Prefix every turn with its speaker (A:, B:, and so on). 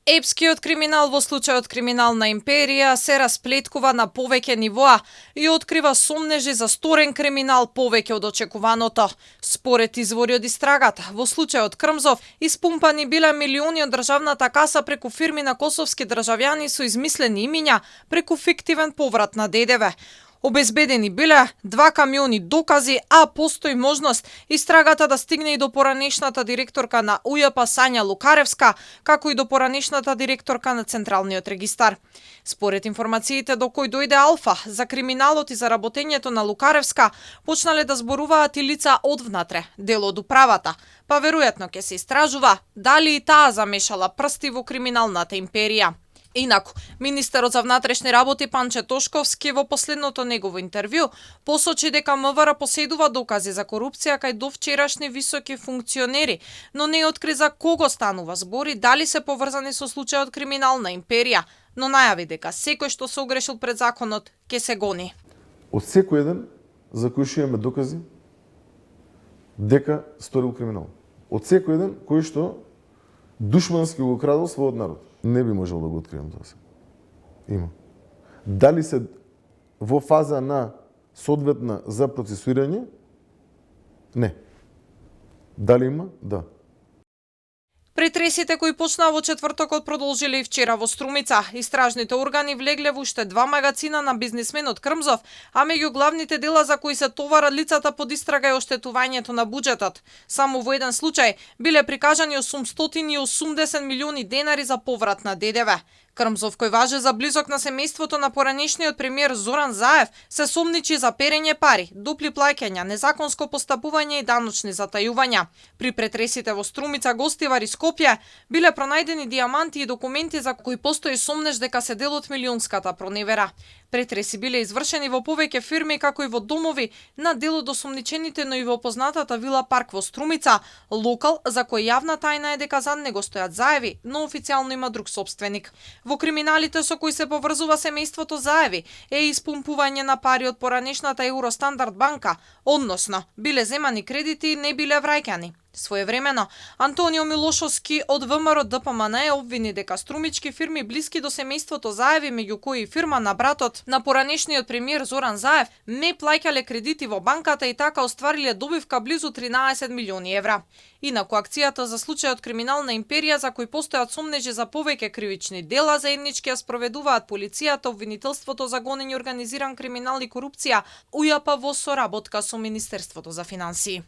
A: Епскиот криминал во случајот криминална империја се расплеткува на повеќе нивоа и открива сомнежи за сторен криминал повеќе од очекуваното. Според извори од истрагата, во случајот Крмзов, испумпани биле милиони од државната каса преку фирми на косовски државјани со измислени имиња преку фиктивен поврат на ДДВ. Обезбедени биле 2 камиони докази, а постои можност истрагата да стигне и до поранешната директорка на УЈП Сања Лукаревска, како и до поранешната директорка на Централниот регистар. Според информациите до кои дојде Алфа, за криминалот и за работењето на Лукаревска почнале да зборуваат и лица од внатре, дел од управата, па веројатно ќе се истражува дали и таа замешала прсти во криминалната империја. Инаку, министерот за внатрешни работи Панче Тошковски во последното негово интервју посочи дека МВР поседува докази за корупција кај довчерашни високи функционери, но не откри за кого станува збори, дали се поврзани со случајот криминална империја, но најави дека секој што се огрешил пред законот ќе се гони.
B: Од секој еден за кој што имаме докази дека сторил криминал. Од секој еден кој што душмански го крадел својот народ. Не би можел да го открием тоа се. Има. Дали се во фаза на соодветна за процесуирање? Не. Дали има? Да.
A: Претресите кои почнаа во четвртокот продолжиле и вчера во Струмица. Истражните органи влегле во уште 2 магазина на бизнисменот Крмзов, а меѓу главните дела за кои се товарат лицата под истрага е оштетувањето на буџетот. Само во еден случај биле прикажани 880 милиони денари за поврат на ДДВ. Крмзов, кој важи за близок на семејството на поранешниот премиер Зоран Заев, се сомничи за перење пари, дупли плаќања, незаконско постапување и даночни затајувања. При претресите во Струмица, Гостивар и Скопје биле пронајдени диаманти и документи за кои постои сомнеж дека се дел од милионската проневера. Претреси биле извршени во повеќе фирми, како и во домови на дел од осомничените, но и во познатата вила Парк во Струмица, локал за кој јавна тајна е дека зад него стојат Заеви, но официјално има друг сопственик. Во криминалите со кои се поврзува семејството Заеви е испумпување на пари од поранешната Евростандард банка, односно биле земани кредити и не биле враќани. Своевремено, Антонио Милошовски од ВМРО ДПМН обвини дека струмички фирми блиски до семејството Заеви, меѓу кои фирма на братот на поранешниот премиер Зоран Заев, не плаќале кредити во банката и така оствариле добивка близу 13 милиони евра. Инаку акцијата за случајот криминална империја за кој постојат сомнежи за повеќе кривични дела заеднички ја спроведуваат полицијата, обвинителството за гонење организиран криминал и корупција, УЈП во соработка со Министерството за финансии.